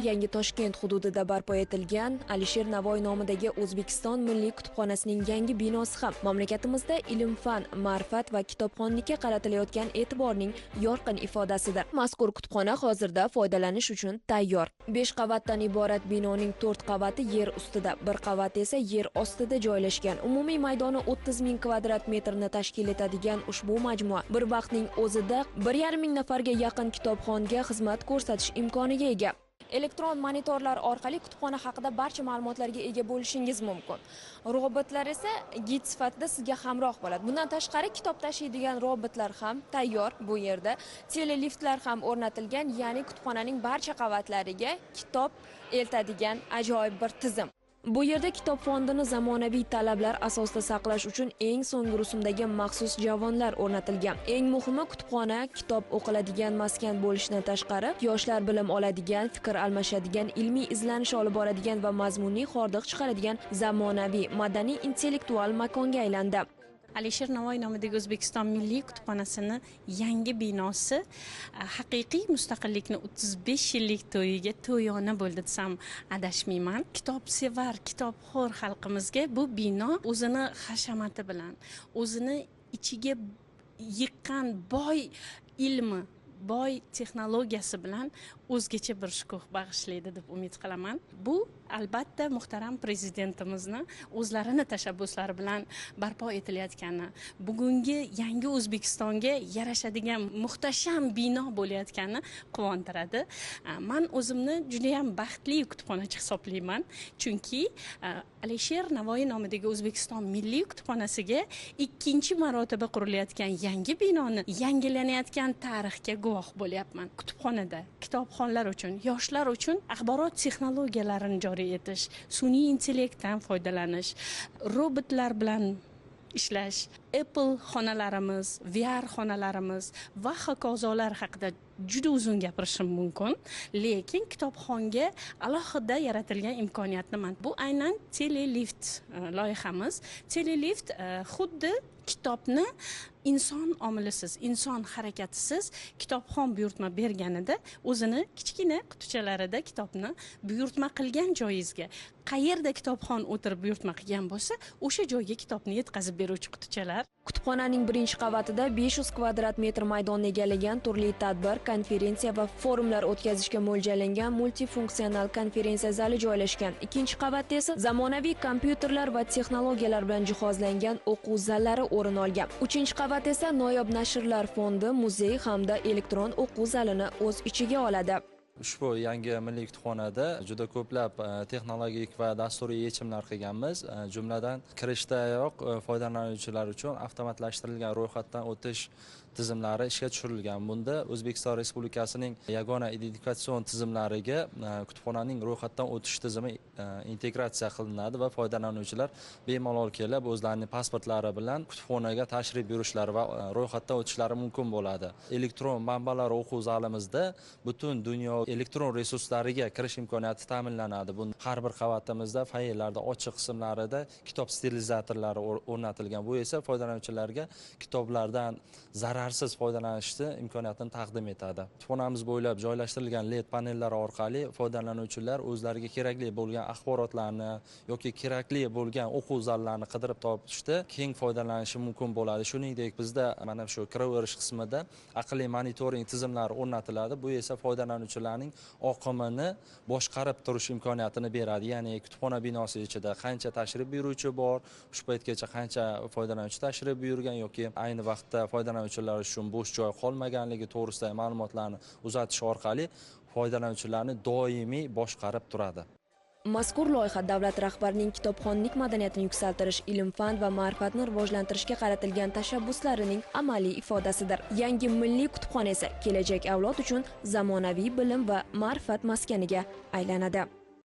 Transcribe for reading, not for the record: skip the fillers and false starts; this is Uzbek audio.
Yangi Toshkent hududida barpo etilgan Alisher Navoiy nomidagi O'zbekiston Milliy kutubxonasining yangi binosi ham mamlakatimizda ilm-fan, ma'rifat va kitobxonlikka qaratilayotgan e'tiborning yorqin ifodasidir. Mazkur kutubxona hozirda foydalanish uchun tayyor. 5 qavatdan iborat binoning 4 qavati yer ustida, 1 qavati esa yer ostida joylashgan. Umumiy maydoni 30 ming kvadrat metrni tashkil etadigan ushbu majmua bir vaqtning o'zida 1,5 ming nafarga yaqin kitobxonga xizmat ko'rsatish imkoniga ega. Elektron monitorlar orqali kutubxona haqida barcha ma'lumotlarga ega bo'lishingiz mumkin. Robotlar esa gid sifatida sizga hamroh bo'ladi. Bundan tashqari kitob tashiydigan robotlar ham tayyor bu yerda. Teleliftlar ham o'rnatilgan, ya'ni kutubxonaning barcha qavatlariga kitob eltadigan ajoyib bir tizim. Bu yerda kitob fondini zamonaviy talablar asosida saqlash uchun eng so'nggi rusumdagi maxsus javonlar o'rnatilgan. Eng muhimi, kutubxona kitob o'qiladigan maskan bo'lishidan tashqari, yoshlar bilim oladigan, fikr almashadigan, ilmiy izlanish olib boradigan va mazmunli hordiq chiqaradigan zamonaviy madaniy intellektual makonga aylandi. Alisher Navoiy nomidagi O'zbekiston Milliy kutubxonasini yangi binosi haqiqiy mustaqillikni 35 yillik to'yiga to'yona bo'ldi desam adashmayman. Kitobsevar, kitobxo'r xalqimizga bu bino o'zini hashamati bilan, o'zini ichiga yiqqan boy ilmi, boy texnologiyasi bilan o'zgacha bir shukuh bag'ishlaydi deb umid qilaman. Bu albatta muhtaram prezidentimizni o'zlarini tashabbuslari bilan barpo etilayotgani, bugungi yangi O'zbekistonga yarashadigan muhtasham bino bo'layotgani quvontiradi. Men o'zimni juda ham baxtli kutubxonachi hisoblayman, chunki Alisher Navoiy nomidagi O'zbekiston Milliy kutubxonasiga ikkinchi marotaba qurilayotgan yangi binoni yangilanayotgan tarixga guvoh bo'lyapman. Kutubxonada kitobxonlar uchun, yoshlar uchun axborot texnologiyalarini joriy etish, sun'iy intellektdan foydalanish, robotlar bilan ishlash, Apple xonalarimiz, VR xonalarimiz va hokazolar haqida juda uzun gapirishim mumkin, lekin kitobxonga alohida yaratilgan imkoniyatni man. Bu aynan telelift loyihamiz. Telelift xuddi kitobni inson omilisiz, inson harakatisiz kitobxon buyurtma berganida o'zini kichkina qutichalarida kitobni buyurtma qilgan joyingizga, qayerda kitobxon o'tirib buyurtma qilgan bo'lsa, o'sha joyga kitobni yetkazib beruvchi qutichalar. Kutubxonaning birinchi qavatida 500 kvadrat metr maydonni egallagan turli tadbir, konferensiya va forumlar o'tkazishga mo'ljallangan multifunksional konferensiya zali joylashgan. Ikkinchi qavatda esa zamonaviy kompyuterlar va texnologiyalar bilan jihozlangan o'quv zallari o'rin olgan. Uchinchi qavat esa noyob nashrlar fondi, muzey hamda elektron o'quv zalini o'z ichiga oladi. Ushbu yangi milliy kutubxonada juda ko'plab texnologik va dasturiy yechimlar qilganmiz. Jumladan, kirishdayoq foydalanuvchilar uchun avtomatlashtirilgan ro'yxatdan o'tish tizimlari ishga tushirilgan. Bunda O'zbekiston Respublikasining yagona identifikatsion tizimlariga kutubxonaning ro'yxatdan o'tish tizimi integratsiya qilinadi va foydalanuvchilar bemalol kelib o'zlarining pasportlari bilan kutubxonaga tashrif buyurishlari va ro'yxatdan o'tishlari mumkin bo'ladi. Elektron manbalar o'quv zalimizda butun dunyo elektron resurslariga kirish imkoniyati ta'minlanadi. Bunda har bir qavatimizda fayllarda ochiq qismlarida kitob sterilizatorlari o'rnatilgan. Bu esa foydalanuvchilarga kitoblardan zararsiz foydalanishni imkoniyatini taqdim etadi. Kutubxonamiz bo'ylab joylashtirilgan LED panellari orqali foydalanuvchilar o'zlariga kerakli bo'lgan axborotlarni yoki kerakli bo'lgan o'quv zallarini qidirib topishda keng foydalanishi mumkin bo'ladi. Shuningdek, bizda mana shu kiraverish qismida aqlli monitoring tizimlari o'rnatiladi. Bu esa foydalanuvchilarning oqimini boshqarib turish imkoniyatini beradi. Ya'ni kutubxona binosi ichida qancha tashrif buyuruvchi bor, shu paytgacha qancha foydalanuvchi tashrif buyurgan yoki ayni vaqtda foydalanuvchilar uchun bo'sh joy qolmaganligi to'g'risidagi ma'lumotlarni uzatish orqali foydalanuvchilarni doimiy boshqarib turadi. Mazkur loyiha davlat rahbarining kitobxonlik madaniyatini yuksaltirish, ilm-fan va ma'rifatni rivojlantirishga qaratilgan tashabbuslarining amaliy ifodasidir. Yangi milliy kutubxona esa kelajak avlod uchun zamonaviy bilim va ma'rifat maskaniga aylanadi.